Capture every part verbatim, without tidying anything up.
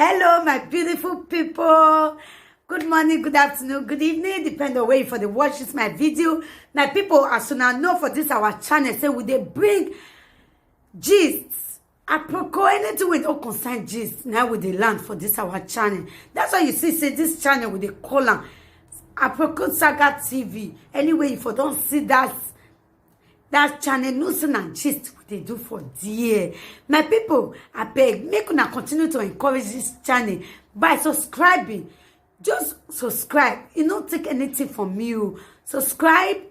Hello, my beautiful people. Good morning, good afternoon, good evening, depend on where you for the watch this my video. My people, as soon as know for this our channel, say we dey bring gist, apropos anything we don't concern gist. Now we dey land for this our channel. That's why you see, say this channel we dey call am Aproko Saga T V. Anyway, if you don't see that that channel, no sin and gist we dey do for there. My people, I beg, make una continue to encourage this channel by subscribing. Just subscribe. It no take anything from you. Subscribe,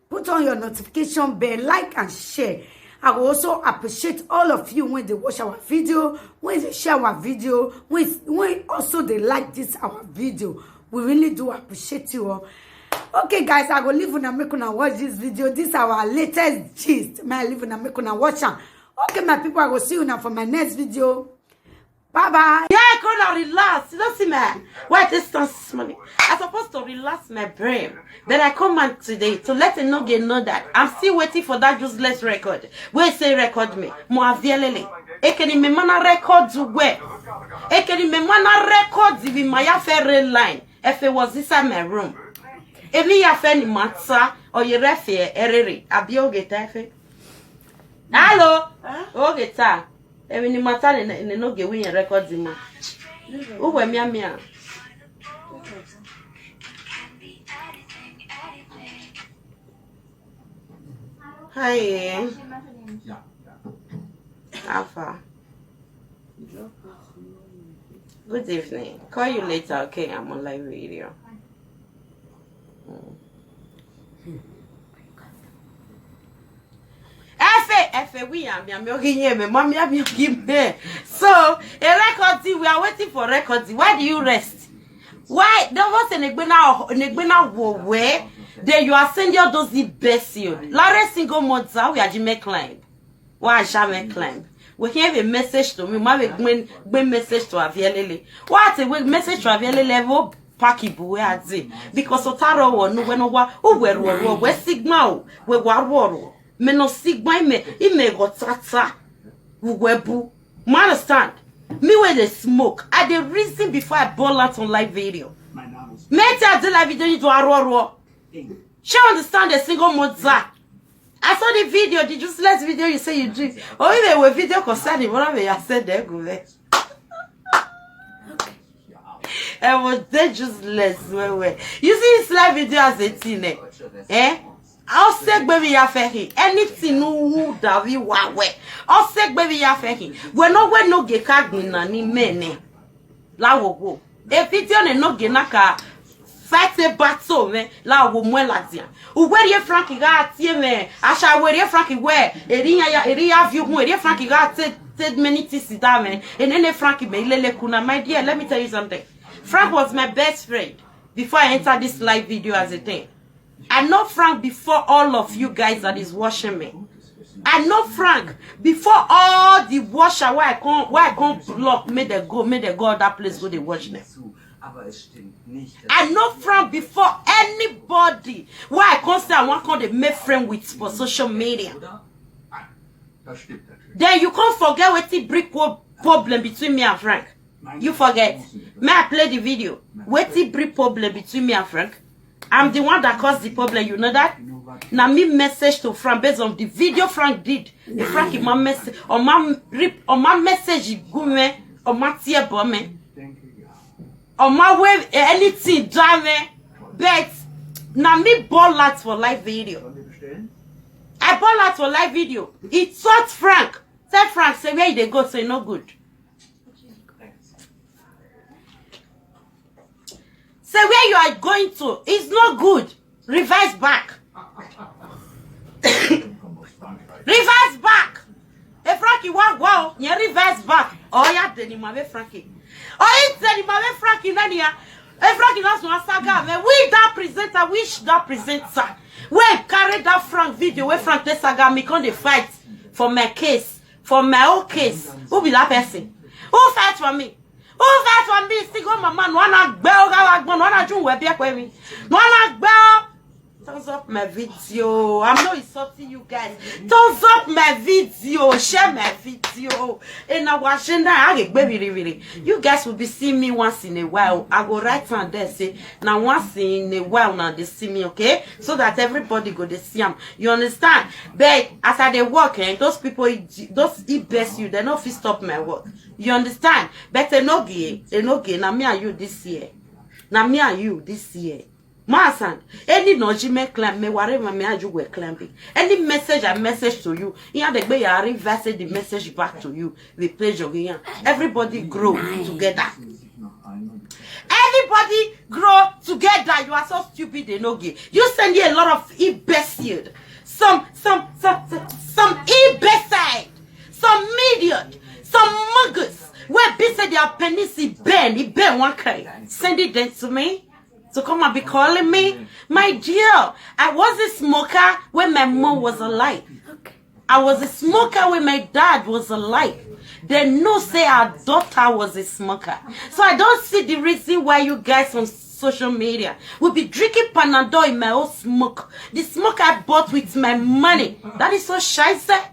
put on your notification bell, like and share. I will also appreciate all of you when they watch our video, when they share our video, when, when also they like this our video. We really do appreciate you all. Okay, guys, I go leave una make una watch this video. This our latest gist. May I leave una make una watch am. Okay, my people, I go see you now for my next video. Bye bye. Yeah, I gonna relax. You don't see, man. Why this distance this morning? I supposed to relax my brain. Then I come out today to let Enoge know that I'm still waiting for that useless record. Where say record me? Mo avielele. Ekeni me mana record where? Ekeni me mana record with my affair rail line. If it was inside my room. Emi ya fe ni mata or ye refe erere. Abi oge ta fe. Hello. Oge ta. Emi ni mata ni ni no ge wi record ma. Uwe mia mia. Hi. Alpha. Good evening. Call you later, okay? I'm on live video. Mm. Efe, Efe, we are me, me, okay, yeah, me, mommy, me, okay, me. So, a record deal, we are waiting for record deal. Why do you rest? Why? There was an Egbena, an Egbena war where then you are sending all those the best you. Larry single mother, we are Jimmy Climb. Why Jimmy Climb? We have a message to me, my big message to Avielele. What a message to Avielele? Pack it, boy, I say. Because Otaro, no, we no, wa, oh, where, where, where, sigma, where, war, war, me no sigma, me, me, go tata, who, where, boo. Man, understand? Me, where they smoke. I the reason before I ball out on live video. Me, tell the live video, you do a raw, raw. She understand a single mother. I saw the video, the useless video you say you do. Or even a video concerning what I said there, go there. I was there just less well, well. You see this live video as a teen, eh? Eh? I'll say baby ya fe him. Anything who da we wa we. I'll say baby ya fe him. We no we no ge ka gbin na ni mene. La wo wo. E video ne no ge na ka fight a battle me. La wo mo la dia. Uwe ye Frank ga tie me. Asha we ye Frank we. Eri ya ya eri ya view mo. Eri Frank ga take take many things that me. And then Frank me lele kuna. My dear, let me tell you something. Frank was my best friend before I enter this live video as a thing. I know Frank before all of you guys that is watching me. I know Frank before all the watcher where I come where I come block, make them go, make them go that place, go they watch them. I know Frank before anybody where I come say I want come they make friend with for social media. Then you can't forget what the brick wall problem between me and Frank. You forget. May I play the video? What the brick problem between me and Frank? I'm the one that caused the problem, you know that? Now me message to Frank based on the video Frank did. The Frank in my message on my rip on my message gume on my tear bomb on my way anything drama. But now me ball out for live video. I ball out for live video. He taught Frank. Tell Frank say where they go say no good. Say where you are going to is not good. Reverse back. Reverse back. E Frankie wa wa o, nye reverse back. Oh ya deni ma be Frankie. Oh, it's deni ma be Frankie nani ya. E Frankie na so saga me. We that presenter, wish that presenter. We carry that Frank video, we Frank the saga me come the fight for my case, for my own case. Who be that person? Who fight for me? Who fight for me? Still go mama, no na gbe o ga wa gbon, no na jun we bi e pe mi. No na gbe o. Thumbs up my video. I'm not insulting you guys. Thumbs up my video. Share my video. And now watching that, I get baby really. You guys will be seeing me once in a while. I go right on there say now once in a while now they see me, okay? So that everybody go they see am. You understand? But as I dey work, eh, those people, those e best you, they no fit stop my work. You understand? But enoge, enoge, na me and you this year. Na me and you this year. Masan, any no ji me climb, me whatever me and you were climbing. Any message I message to you, you have the way I reverse the message back to you. We play jogging. Everybody grow together. Everybody grow together. You are so stupid, enoge. You send here a lot of imbecile. Some, some, some, some, some imbecile. Some idiot. Some muggers. Where be say their penis is bend, it bend one kind. Send it then to me. To come and be calling me. My dear, I was a smoker when my mom was alive. I was a smoker when my dad was alive. They know say our daughter was a smoker. So I don't see the reason why you guys on social media will be drinking Panadol in my own smoke. The smoke I bought with my money. That is so scheiße.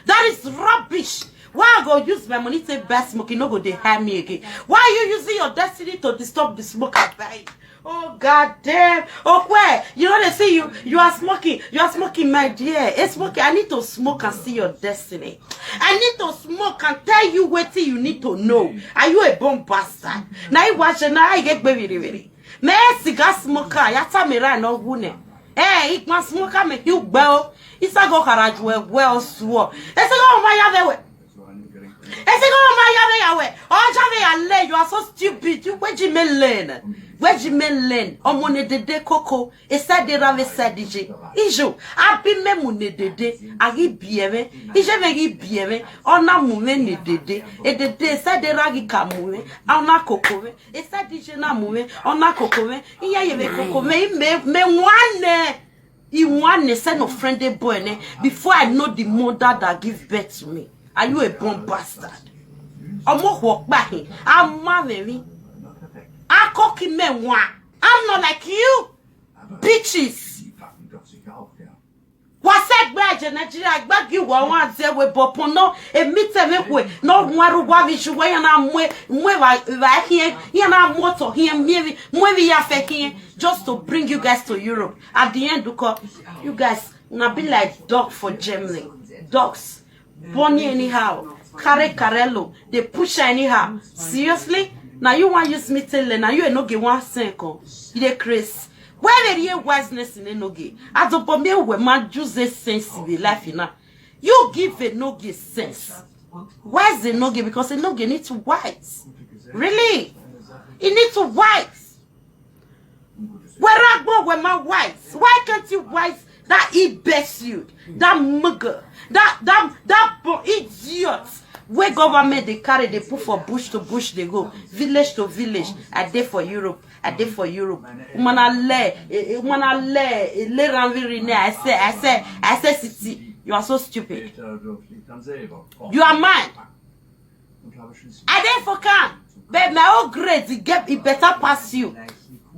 That is rubbish. Why I go use my money to buy smoke? You no go dey hire me again. Why are you using your destiny to disturb the smoke I buy? Oh God damn. Oh, where? You know they see you. You are smoking. You are smoking, my dear. It's smoking. I need to smoke and see your destiny. I need to smoke and tell you what you need to know. Are you a bomb bastard? Now you watch it. Now I get baby really. Me cigar smoker. Ya ta me right now, who ne? Eh, ik ma smoker me you bell. Isa go karaju e well suo. Ese go ma ya ve we. Ese go ma ya ve ya we. O ja ve ya le, you are so stupid. You where you may learn? Where you may learn? Omo ne dede koko. Esa de ra ve sa dije. Ijo, abi me mu ne dede. Agi biere. Ije ve gi biere. Ona mu me ne dede. E dede esa de ra gi ka mu me. Ona koko me. Esa dije na mu me. Ona koko me. Iya ye ve koko me. Me, me wane. He want the son of friendly boy, ne? Before I know the mother that give birth to me. Are you a born bastard? Omo hwokpa he. Ama me. Akoki me wa. I'm not like you. Bitches. Wase gbe aje Nigeria, gba gi wa wa ze we bopo no, e mi te me kwe, no nwaru wa vi shu we ya na mwe, mwe wa, wa hie, ya na moto hie, mwe vi, mwe vi ya fe hie, just to bring you guys to Europe. At the end, look up, you guys, una be like dog for Germany. Dogs. Born anyhow. Carry Carello. They push her anyhow. Seriously? Now you want use me tell, now you no get one cent. You dey craze. Where they real wiseness in enoge? As a bomb, we man use a sense in the life, you know. You give enoge sense. Why is enoge? Because enoge need to wise. Really? It need to wise. Where I go with my wise? Why can't you wise that imbecile, that mugger, that, that, that bo-, idiot? Where government they carry, they put for bush to bush, they go village to village. I dey for Europe. I dey for Europe. Woman, I lay, eh, eh, woman, I lay, eh, lay around with Rene. I say, I say, I say, city. You are so stupid. You are mad. I dey for camp, but my own grades, it get, it better pass you.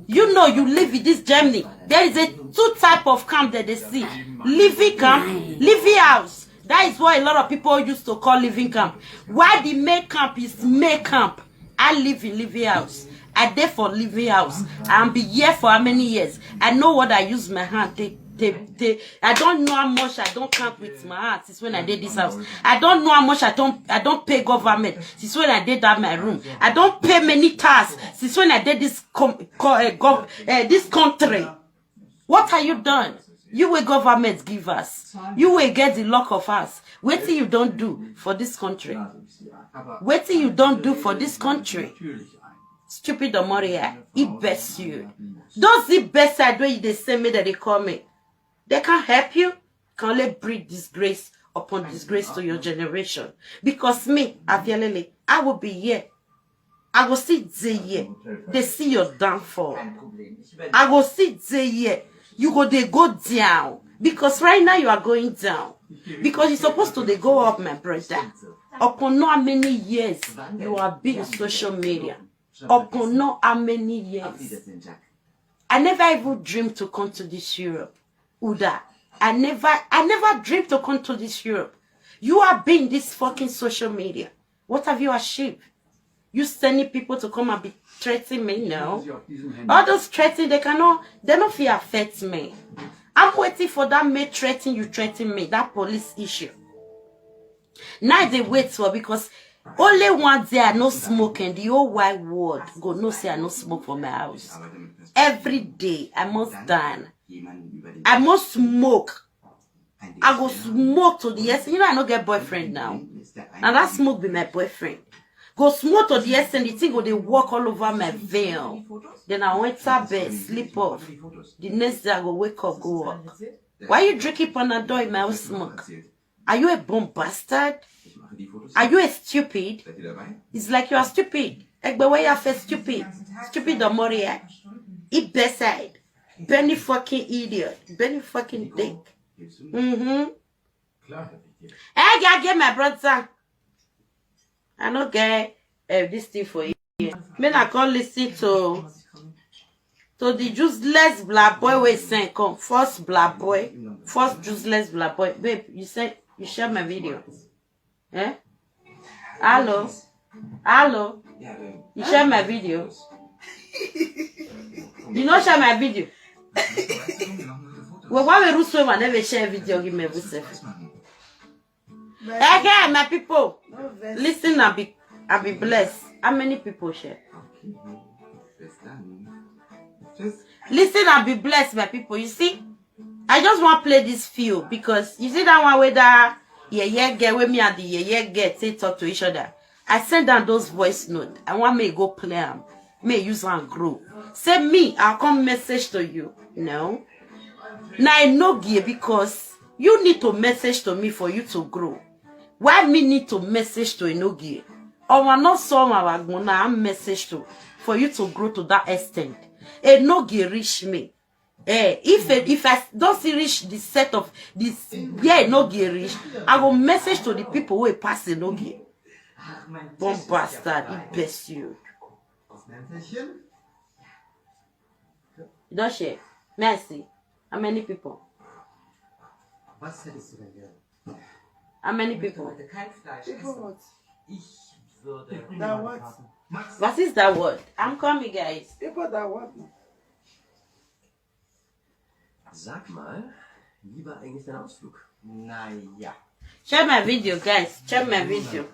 You know, you live in this Germany. There is a two type of camp that they see: living camp, living house. That is what a lot of people used to call living camp. Why the main camp is main camp? I live in living house. I dey for living house. I be here for how many years? I know what I use my hand take. Take, take. I don't know how much I don't count with my hand since when I did this house. I don't know how much I don't, I don't pay government since when I did that my room. I don't pay many tax since when I did this com-, co-, uh, gov-, uh, this country. What are you done? You will government give us. You will get the luck of us. What you don't do for this country? What you don't do for this country? Stupid Omoria, it best you. Those the best side where they send me that they call me. They can't help you. Can only bring disgrace upon disgrace to your generation. Because me, Avialele, I will be here. I go sit there here. They see your downfall. I go sit there here. You go, they go down. Because right now you are going down. Because you're supposed to they go up, my brother. Upon not how many years you have been on social media. Upon not how many years. I never even dreamed to come to this Europe. Uda, I never, I never dreamed to come to this Europe. You are being this fucking social media. What have you achieved? You sending people to come and be threatening me now. All those threatening, they cannot, they don't feel affect me. I'm waiting for that may threaten you, threaten me, that police issue. Now they wait for, because only one day I no smoke and the whole wide world go no say I no smoke for my house. Every day I must done. I must smoke. I go smoke to the extent. You know I no get boyfriend now. And that smoke be my boyfriend. Go smoke to the extent the thing go they walk all over my veil. Then I went to bed, sleep off. The next day I go wake up, go work. Why you drinking Panadol in my own smoke? Are you a bomb bastard? Are you a stupid? It's like you are stupid. Egbe where you are stupid. Stupid Omori, eh? Eat bedside. Benny fucking idiot. Benny fucking dick. Mm-hmm. Hey, yeah, get my brother. I no get uh, this thing for you. Me na come listen to to the useless black boy wey send come. First black boy, first useless black boy. Babe, you say you share my video. Eh? Hello? Hello? You share my video? You no share my video? Well, why we Russo man never share video give me yourself? Again, my people, listen and be and be blessed. How many people share? Listen and be blessed, my people. You see, I just want to play this few because you see that one with that yeah yeah girl with me and the yeah yeah girl they talk to each other. I send down those voice note. I want me go play them. Me use and grow. Say me, I'll come message to you. No. Now I know gear because you need to message to me for you to grow. Why me need to message to Enogie? Our not some our gonna message to for you to grow to that extent. Enogie reach me. Eh, if eh, if I don't see reach the set of this where Enogie reach, I will message to the people who pass Enogie. Bomb bastard, it best you. You don't share. May I see? How many people? Was hättest du denn gern? How many people? Heute kein Fleisch People essen. What? Ich würde That what? Was ist that word? I'm coming, guys. People that what? Sag mal, wie war eigentlich dein Ausflug? Naja. Share my video, guys. Share my video.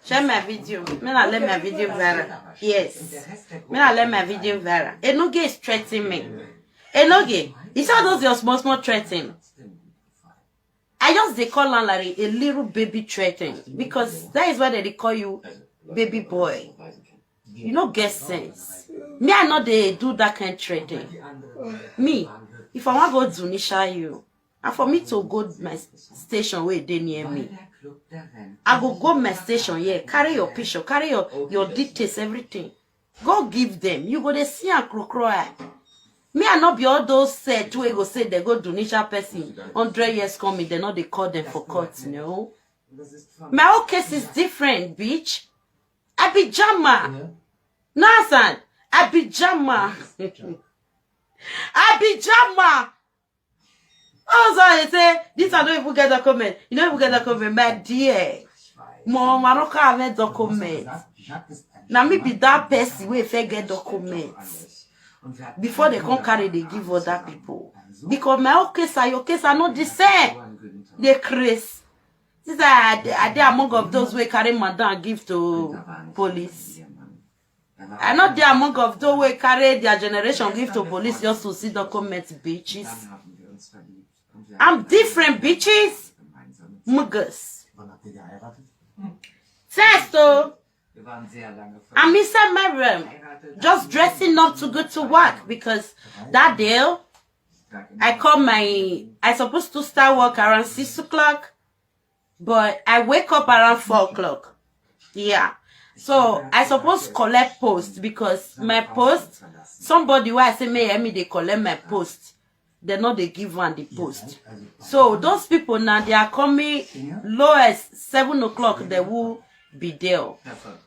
Share my video. Me na let my video viral. Yes. Me na let my video viral. Enoge is threatening me. Enoge, you saw those your small small threatening. I just they call her like a, a little baby threatening because that is why they call you baby boy. You no get sense. Me, I no dey do that kind threatening. Me, if I wan go Zunisha you, and for me to go my station wey dey near me, I go go my station here, carry your picture, carry your your details, everything. Go give them. You go dey see am krokro eye. Me, I no be all those set wey go say they go Dunisha person hundred years coming, they no dey call them for court, no. My own case is different, bitch. I be Jama. Nasan, I be Jama. I be Jama. Also, they say this I don't even get the comment. You don't even get the comment, my dear. Mom, I don't have a document. Now me be that person wey fit get documents before they come carry they give other people. Because my own case and your case are not the same. They craze. Since I, I dey among of those wey carry madam give to police. I not dey among of those wey carry their generation give to police just to see document, bitches. I'm different, bitches. Mugas. First, oh, I'm inside my room, just dressing up to go to work because that day I call my, I supposed to start work around six o'clock, but I wake up around four o'clock. Yeah. So I supposed collect post because my post, somebody where I say may me they collect my post, they not they give one the post. So those people now they are coming lowest seven o'clock. They will be there.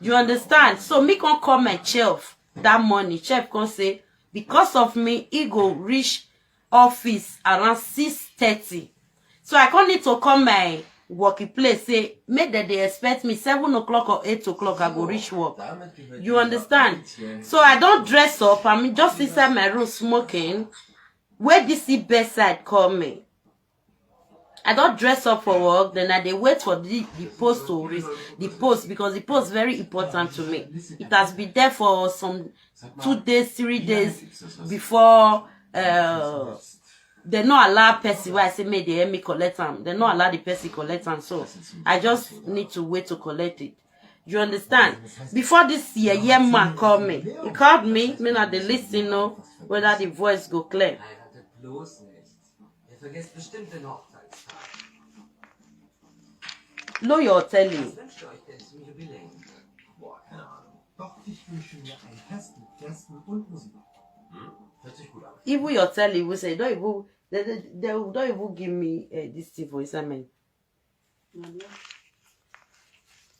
You understand? So me can call my chef that morning. Chef can say because of me, he go reach office around six thirty. So I come need to come my working place, say, make dem dey expect me seven o'clock or eight o'clock, I go reach work. You understand? So I don dress up, I'm just inside my room smoking. Wey this bedside call me. I don dress up for work, then I dey wait for the, the post to reach, the post, because the post very important to me. It has been there for some two days, three days before, uh, dem no allow person wey I say make dem help me collect am. Dem no allow the person collect am, so I just need to wait to collect it. You understand? Before this yeye man call me, he called me, make I dey listen, know whether the voice go clear. Heiratet bloß nicht. Ihr vergesst bestimmt den Hochzeitstag. Know your telly. Was wünscht ihr euch denn zum Jubiläum? Boah, keine Ahnung. Doch, ich wünsche mir ein Fest mit Gästen und Musik. Hm? Hört sich gut an. Even your telly, we say, don't even, they, they, they don't even give me, uh, this thing for inside my.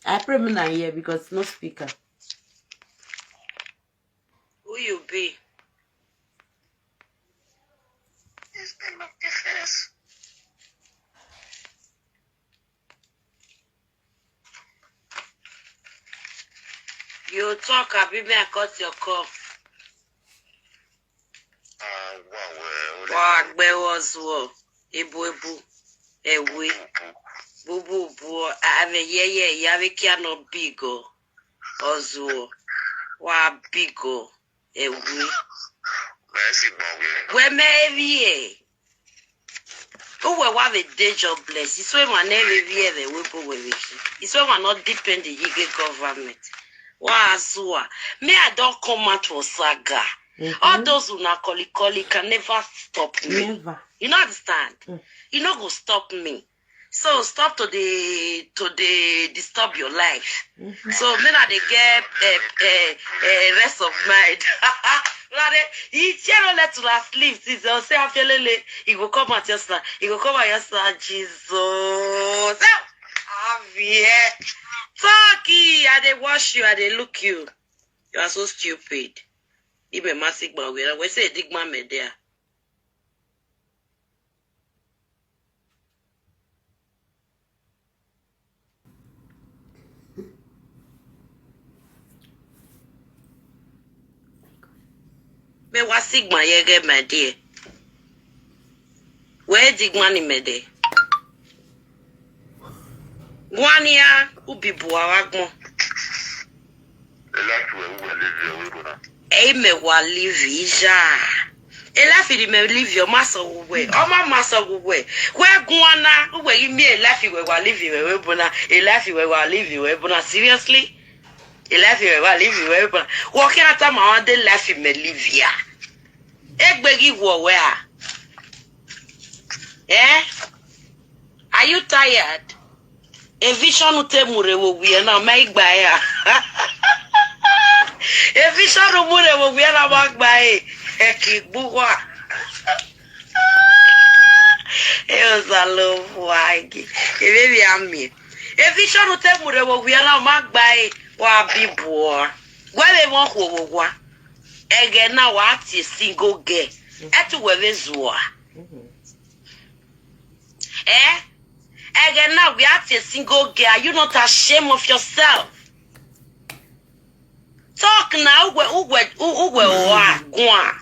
I pray me na here because no speaker. Who you be? This thing of the face. You talk, abi me I cut your call. Wa gbe wo zuo, ebu ebu, ewe, bubu buo, ave yeye, yave kia no bigo, ozuo, wa bigo, ewe. Weme evie. Uwe wa ve de jobless. Iso ema ne ve vie ve we bo we ve ki. Iso ema not depend the yige government. Wa azua. Me, I don't come out for saga. All those una koli koli can never stop me. Never. You no understand? You no go stop me. So stop to dey, to dey disturb your life. So me na dey get, eh, eh, eh, rest of mind. Una dey, he share no let una sleep. Since I say afielele, he go come out just now. He go come out just now. Jesus. Ah, Avie. Talkie, I dey watch you, I dey look you. You are so stupid. Ibe masigba we say digma media. Me wa sigma yege, my dear. Where digma ni mede? Guania, ubi bua wa gbon. Elafi we uwe live your way, bona. Ei me wa live ya. Elafi di me live your maso uwe. Oma maso uwe. We guana, uwe imi elafi we wa live your way, bona. Elafi we wa live your way, bona. Seriously? Elafi we wa live your way, bona. Walking after my one day life me live ya. Egbegi wo we a. Eh? Are you tired? Evision te mure wo we na ma igba ya. Evision mure wo we na ma gba e. Eki gbuwa. E o zalo wagi. E baby ami. Evision te mure wo we na ma gba e. Wa bibo. Gwa le won ho wo wa. Ege na wa ti single girl. Etu we ve zuwa. Eh? Ege na we are a single girl. Are you not ashamed of yourself? Talk now, ugwe, ugwe, u-, ugwe wa gwa.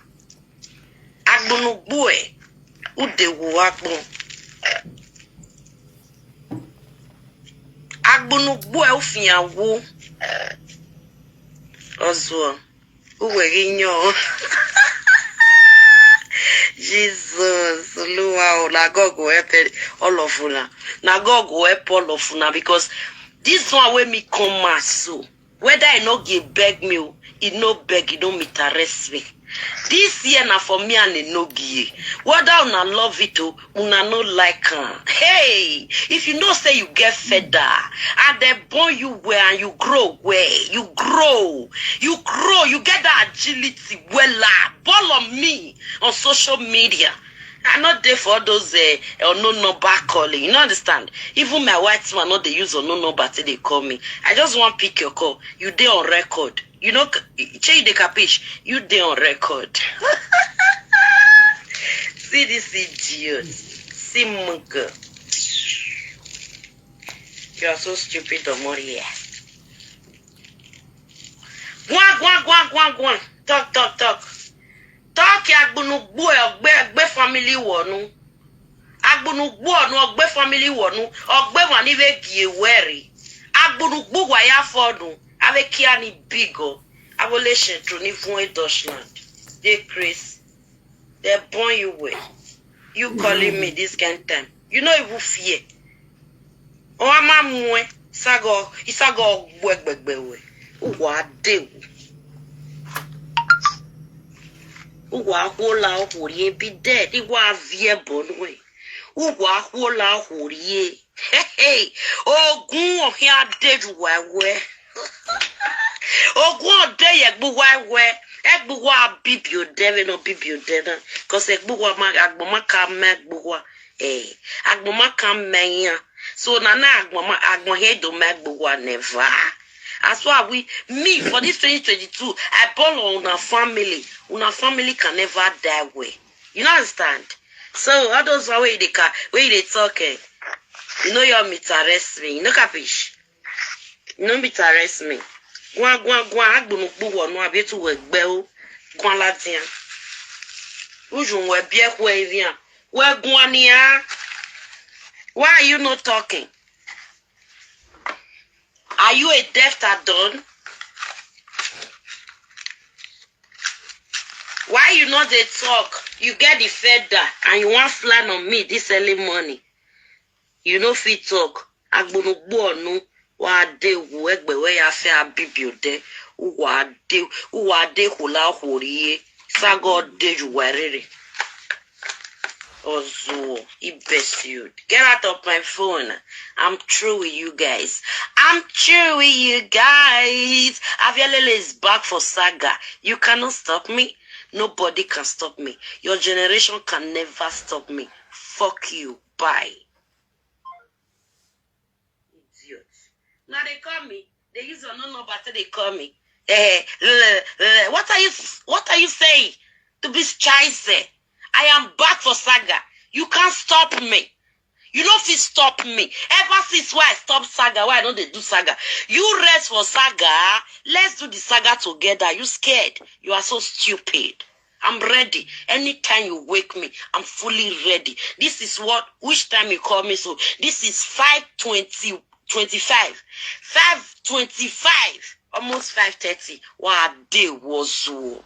Agbunugbu e, ude wo wa gbon. Agbunugbu e, ufian wo. Ozuo. Uwe rinyo. Jesus, Oluwa o, na God go help all of una. Na God go help all of una, because this one wey me come out so, whether e no give beg me o, e no beg, e no meet arrest me. This year na for me and Enogie. Whether una love it o, una no like am. Hey, if you know say you get feather, and dem born you well and you grow well, you grow, you grow, you get that agility wella. Ball on me on social media. I no dey for all those, eh, unknown number calling. You no understand? Even my white man no dey use unknown number till they call me. I just wan pick your call. You dey on record. You know, shey you dey capish? You dey on record. See this idiot. See Munka. You are so stupid, Omoria. Gwan, gwan, gwan, gwan, gwan. Talk, talk, talk. Talk ya gbunu gbu e ogbe, ogbe family wonu. Agbunu gbu onu ogbe family wonu. Ogbe wani ve gie weri. Agbunu gbu wa ya fonu. Ave kia ni bigo. Avo le centro ni vun e Deutschland. They crazy. They born you well. You calling me this kind time. You no even fear. O ama mue. Sago, isago gbegbegbe we. Uwa de wo. Uwa hola hori e bi dead. Iwa vie bonwe. Uwa hola hori e. Hey, hey. Ogun ohin ade ju wa we. Ogun ode ye gbu wa we. Egbu wa bibi ode we no bibi ode na. 'Cause egbu wa ma agbon ma ka me egbu wa. Eh, agbon ma ka me yan. So na na agbon ma agbon he do me egbu wa never. As why we me for this twenty twenty-two, I ball on una family. Una family can never die way. You know understand? So all those one wey you dey ca- wey you dey talk, eh, you know your meet arrest me. You know capish? You know meet arrest me. Gwan gwan gwan agbunu gbu wonu abi tu we gbe o. Gwan la dia. Uju we bie kwe ivian. We gwan nia. Why are you not talking? Are you a deaf and dumb? Why you not dey talk? You get the feather and you wan fly on me this early morning. You no fit talk. Agbonugbo onu wa de wu egbe we ya fe abibi ode. Uwa de uwa de hula horie. Sago de ju werere. Ozuo, imbecile. Get out of my phone. I'm through with you guys. I'm through with you guys. Avialele is back for saga. You cannot stop me. Nobody can stop me. Your generation can never stop me. Fuck you. Bye. Idiot. Now they call me. They use your no number till they call me. Eh, eh, eh, what are you what are you saying? To be scheiße. I am back for saga. You can't stop me. You no fit stop me. Ever since why I stop saga, why I don't dey do saga? You rest for saga. Let's do the saga together. You scared? You are so stupid. I'm ready. Anytime you wake me, I'm fully ready. This is what which time you call me so. This is five twenty twenty-five. Five twenty-five. Almost five thirty. What a day was. Who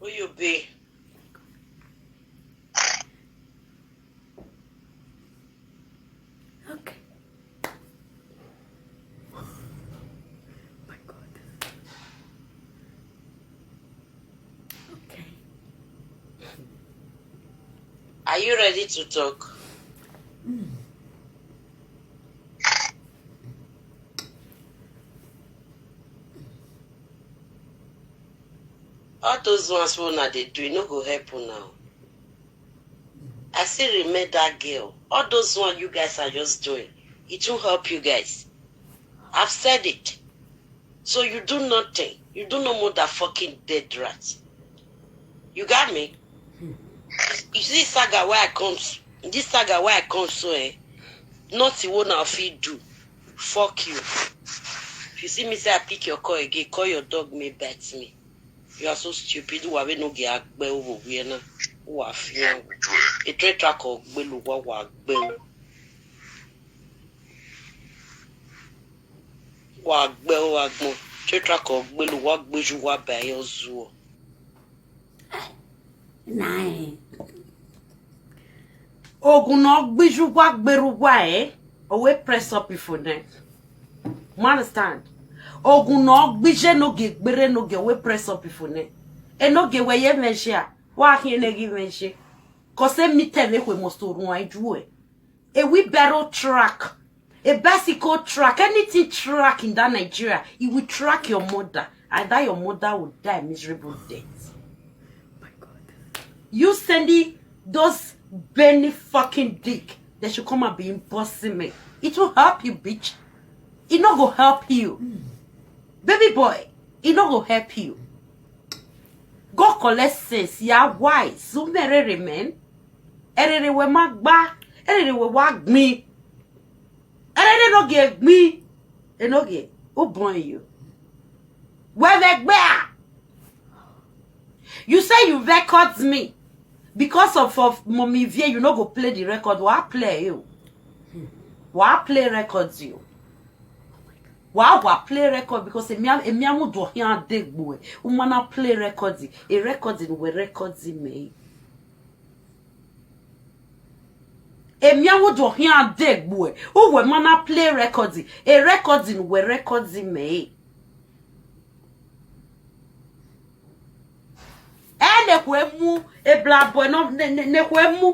you be? Okay. My God. Okay. Are you ready to talk? Mm. All those ones wey una dey do, e no go help una o. I still remember that girl. All those ones you guys are just doing, it won't help you guys. I've said it. So you do nothing. You do no more than fucking dead rat. You got me? You see saga where I come s- this saga where I come so, eh? Nothing wey una fit do. Fuck you. If you see me say I pick your call again, call your dog may bite me. You are so stupid. Who are we no get agbe over here now? Who are fear? A traitor call gbelu wa wa gbelu. Wa gbelu wa gbon. Traitor call gbelu wa gbeju wa ba yo zuo. Nine. Ogun no gbiju wa gberu wa, eh? Owe press up before them. You understand? Ogun no gbije no ge gbere no ge we press up before them. E no ge we ye measure. Wa hi ne gi measure. 'Cause e mi tell we must run I do e. A wheelbarrow truck, a bicycle truck, anything truck in that Nigeria, it will truck your mother. And that your mother will die miserable death. My God. You sending those Benny fucking dick, they should come and be embossing me. It will help you, bitch. It not go help you. Baby boy, it not go help you. Go collect sense. You are wise. Zumerere, man. Erere we magba. Erere we wagmi. Erere no give me. E no give. Who born you? Where the bear? You say you record me because of, of Mommy Vie. You no go play the record. Wa play you. Wa play records you. Wa wa play record because emi emi amu do here degbo. Umana play record. A record in we record me. Emi amu do here degbo. Who we mana play record? A record in we record me. E ne kwe mu e bla boy no ne ne kwe mu.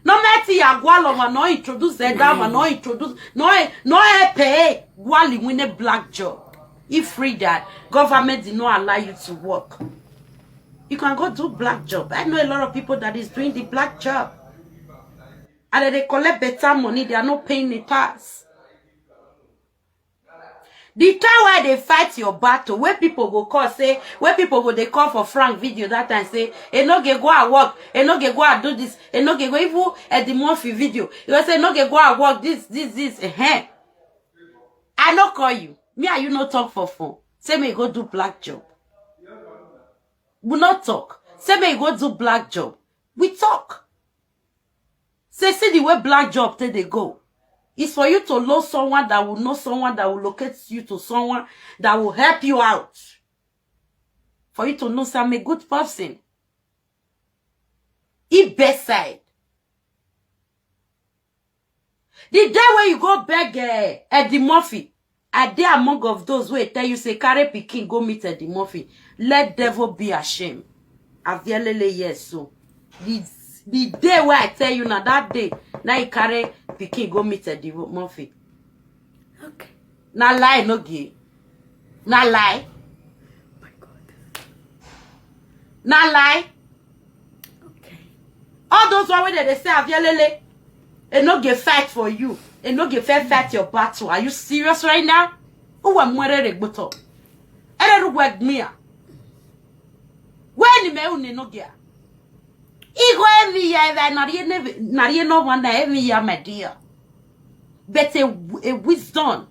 No meti ya gwalo ma no introduce e da ma no introduce no e no e pay gwali win a black job. If free that government did not allow you to work, you can go do black job. I know a lot of people that is doing the black job, and they collect better money. They are not paying the tax. The time wey dey fight your battle, wey people go call say, wey people go dey call for Frank video that time say, e no get go and work, e no get go and do this, e no get go even Eddie Murphy video. You go say, e no get go and work, this, this, this, eh. I no call you. Me and you no talk for phone. Say me go do black job. We no talk. Say me go do black job. We talk. Say, see the way black job take dey go. It's for you to know someone that will know someone that will locate you to someone that will help you out. For you to know say I'm a good person. If bedside. The day when you go beg uh, Eddie Murphy, I dey among of those wey tell you say carry pikin go meet Eddie Murphy. Let devil be ashamed. Avielele, yes, so the the day wey I tell you na that day na you carry pikin go meet Eddie Murphy. Okay. Na lie no gay. Na lie. My God. Na lie. Okay. All those one wey dem dey say Avielele, e no get fight for you. E no get fair fight your battle. Are you serious right now? Who wa mwere regboto? Ere ru wegmia. When me uni no get. Igo every year, every na ye never na ye no one every year, my dear. But a, a wisdom.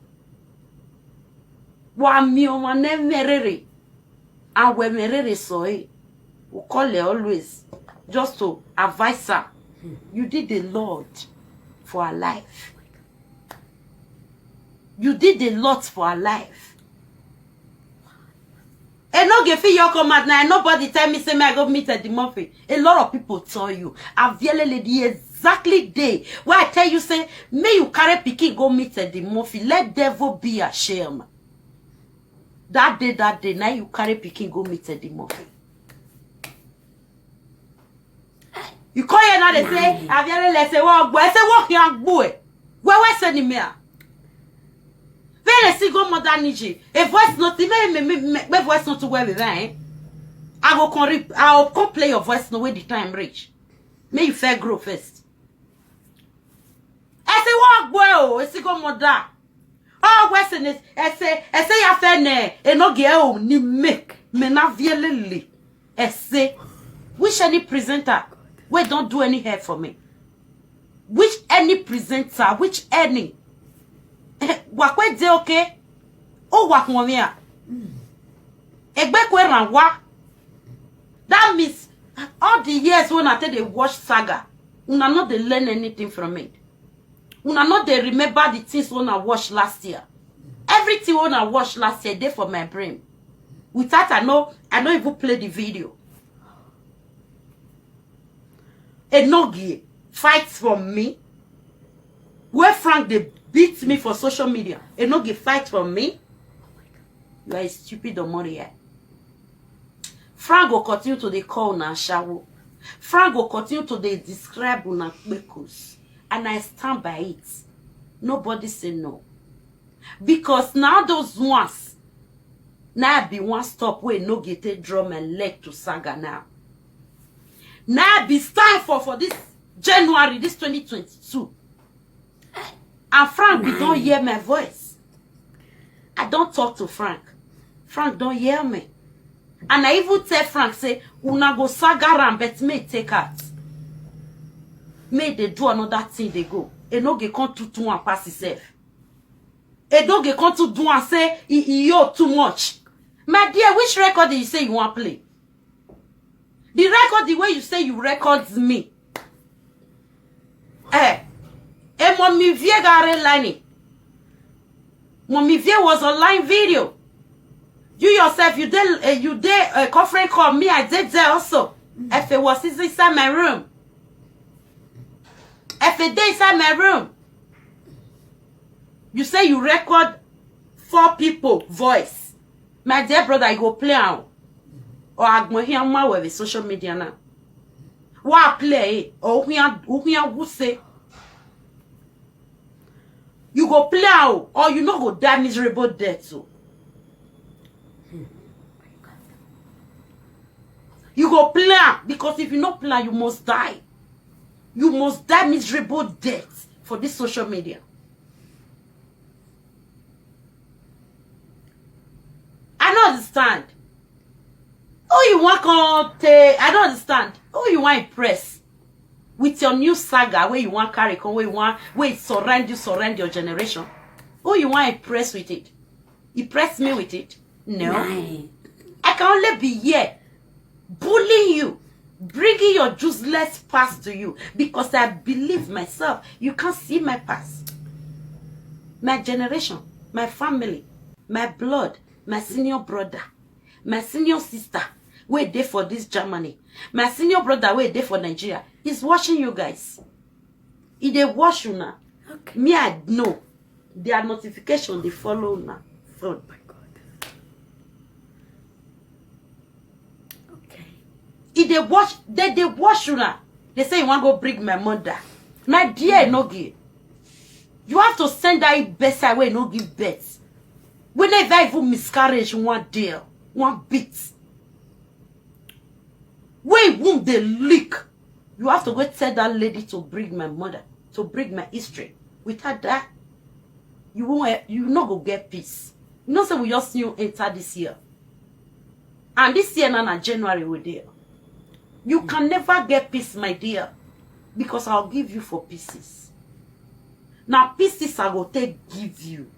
Wa mi o wa ne merere. And we merere so eh. We call her always just to advise her. You did a lot for her life. You did a lot for her life. E no get fit your command now. Nobody tell me say me I go meet Eddie Murphy. A lot of people tell you. Aviele lady exactly day where I tell you say me you carry pikin go meet Eddie Murphy. Let devil be ashamed. That day, that day, now you carry pikin go meet Eddie Murphy. You call here now they say Aviele le say what boy. I say what young boy. Where where send him here? Very single mother Niji. A voice note, me me me me voice note to where we eh? I go come re- I will come play your voice no when the time reach. May you fair grow first. I say what boy oh, a single mother. Oh, where send this? I say I say ya fair ne. E no get oh ni make me na vielele. I say which any presenter we don't do any hair for me. Which any presenter, which any wakwe de okay? Oh, wakwe. Egbe kwe ranwa. That means all the years when I tell they watch saga, una not they learn anything from it. Una not they remember the things when I watched last year. Everything when I watched last year, they for my brain. Without I know, I don't even play the video. Enogie fight for me. Where Frank they beat me for social media. Enogie fight for me. You are a stupid Omoria. Frank will continue to they call na shawo. Frank will continue to they describe una kpekus. And I stand by it. Nobody say no. Because now those ones now be one stop where no get a drum and leg to saga now. Now be time for for this January, this twenty twenty-two. And Frank, we don't hear my voice. I don't talk to Frank. Frank don't hear me. And I even tell Frank say, "Una go saga am, but make e take out. Make e dey do another thing dey go. E no go come too too am pass himself. E no go come too do am say e, e owe too much." My dear, which record you say you wan play? The record, the way you say you record me. Eh, e Mommy Vie ga re line. Mommy Vie was online video. You yourself, you dey, uh, you dey a conference call. Me, I dey there also. Efe was inside my room. Efe dey inside my room. You say you record four people voice. My dear brother, you go play am. Or agbon here ma we social media now. Wa play, eh? Or here, here who say you go play am, or you no go die miserable death. So you go play am, because if you no play am, you must die. You must die miserable death for this social media. I no understand. Who you wan come take? I no understand. Who you wan impress with your new saga wey you wan carry come, wey you wan, wey surround you, surround your generation? Who you wan impress with it? Impress me with it? No. I can only be here bullying you, bringing your useless past to you, because I believe myself. You can't see my past, my generation, my family, my blood, my senior brother, my senior sister wey dey for this Germany, my senior brother wey dey for Nigeria is watching you guys. E dey watch una. Okay. Me, I know. Their notification dey follow una phone. My God. Okay. E dey watch, they dey watch una. They say you wan go bring my mother. My dear, no give. You have to send that better wey no give birth. We never even miscarriage one day, one beat. Wey womb dey leak. You have to go tell that lady to bring my mother, to bring my history. Without that, you won't, you no go get peace. You know say we just new enter this year. And this year na, na January we dey. You can never get peace, my dear, because I'll give you for pieces. Now pieces I go take give you.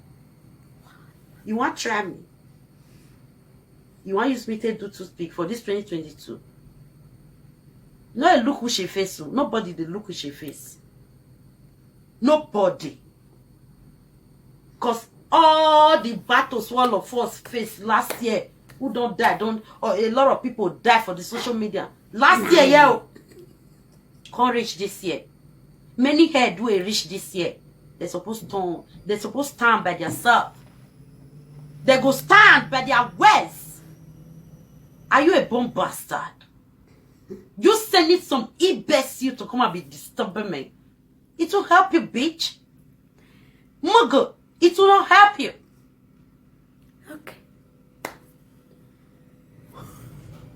You wan try me? You wan use me take do toothpick for this twenty twenty-two? No dey look who she face o. Nobody dey look who she face. Nobody. Cause all the battles all of us face last year, who don die, don, or a lot of people die for the social media last year, yeah, o. Come reach this year. Many head wey reach this year, they suppose turn, they suppose stand by themselves. They go stand by their words. Are you a born bastard? You sending some imbecile to come and be disturbing me. It will help you, bitch. Mugu, it will not help you. Okay.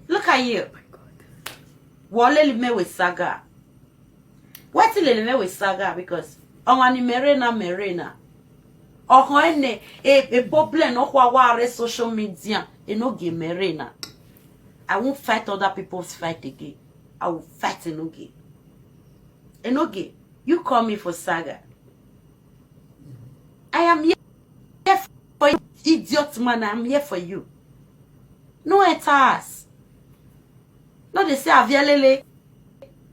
Look at you. Wole li me with saga. What li me with saga? Because on ni merena merena. Oh, ene, a, a problem no kwa ware social media. E no give merena. I won't fight other people's fight again. I will fight Enogie. Enogie, you call me for saga. I am here for you, idiot man. I am here for you. No enter us. No, they say avielele.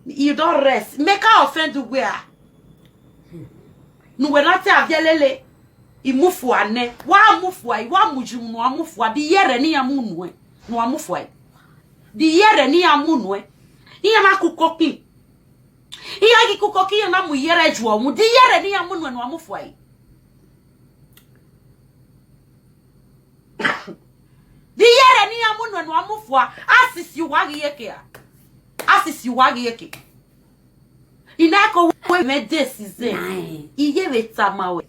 You don't rest. Make her offend where? No, we're not avielele. Imufua ne. Wa mufua, wa mujumu, wa mufua. Di yere ni ya munue. No mufua. Di yere ni ya munue. Iya ma kukoki. Iya ki kukoki ya na mu yere juo mu. Di yere ni ya munue no mufua. Di yere ni ya munue no mufua. Asisi wa gi yeke a. Asisi wa gi yeke. Inako we me desize. Iye we tamawe.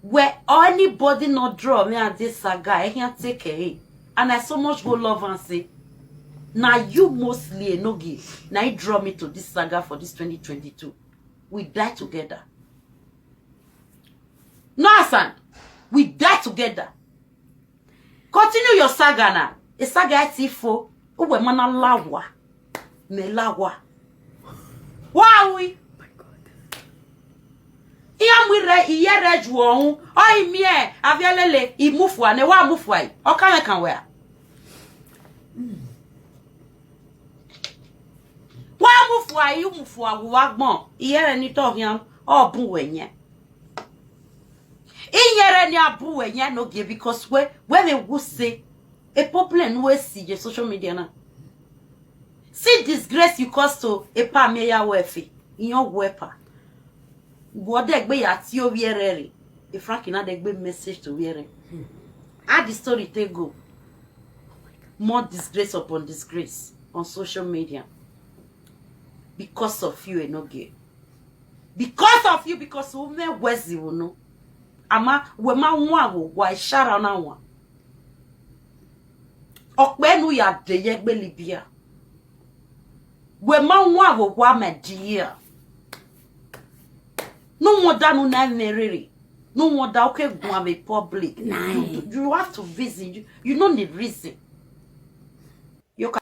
Where anybody not draw me at this saga, I can't take it. And I so much go love and say, now you mostly Enogie. Now you draw me to this saga for this twenty twenty-two. We die together. No, Hassan, we die together. Continue your saga now. Esaga ti fo. Uwe mana lawa. Me lawa. Wa wi. Iya mu re, iye re ju ohun. O imi e, avielele, imufua ne wa mufua yi. O ka me kan we a. Wa mufua yi, umufua wu wa gbon. Iye re ni to hian, o bun we yen. Iye re ni a bun we yen no ge because we, we me wu se. A problem we si je social media na. See disgrace you cause to a pa me ya we fi. Iyan we pa. Wo de gbe ya ti o wi ere re. E Frankie na de gbe message to wi ere. How the story take go? More disgrace upon disgrace on social media. Because of you, Enoge. Because of you, because you me wezi, you know. Ama, we ma nwa wo, wa ishara na wa. Okpe nu ya de ye gbe Libya. We ma nwa wo, wa me dia. No wonder no na merere. No wonder, okay, go am a public. You, you have to reason. You, you no need reason. You can